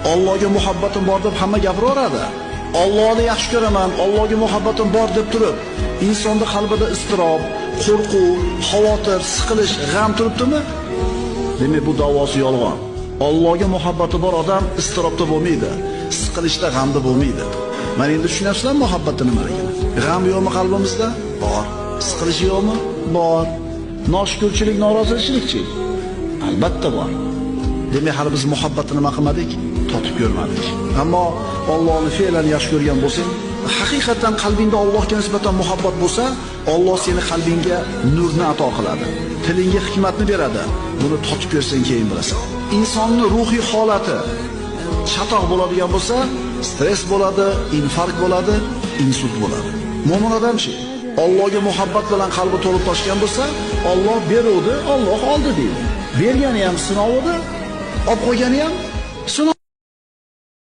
Allohga muhabbatim bor deb hamma gapiraveradi. Allohni yaxshi ko'raman, Allohga muhabbatim bor deb turib, insonda qalbida iztirob, qo'rquv, xavotir, siqilish, g'am turibdimi? Demak, bu da'vosi yolg'on. Allohga muhabbati bor odam iztirobda bo'lmaydi, siqilishda, g'amda bo'lmaydi. Mana endi tushunyapsizlarmi muhabbatni nimaligini? G'am yo'qmi qalbimizda? Bor. Siqilish yo'qmi? Bor. Noshukurchilik, norozichilikchi? Albatta bor. Demak, hali biz muhabbatni nima qilmadik? Totib ko'rmadik. Ammo Allohni fe'lan yaxshi ko'rgan bo'lsang, haqiqatan qalbingda Allohga nisbatan muhabbat bo'lsa, Alloh seni qalbingga nurni ato qiladi. Tilingga hikmatni beradi. Buni totib ko'rsang keyin bilasan. Insonning ruhiy holati chatoq bo'ladigan bo'lsa, stress bo'ladi, infarkt bo'ladi, insult bo'ladi. Mo'min odamchi, Allohga muhabbat bilan qalbi to'lib toshgan bo'lsa, Alloh beruvdi, Alloh oldi deydi. Bergani ham sinov edi, olib qo'ygani ham sinov.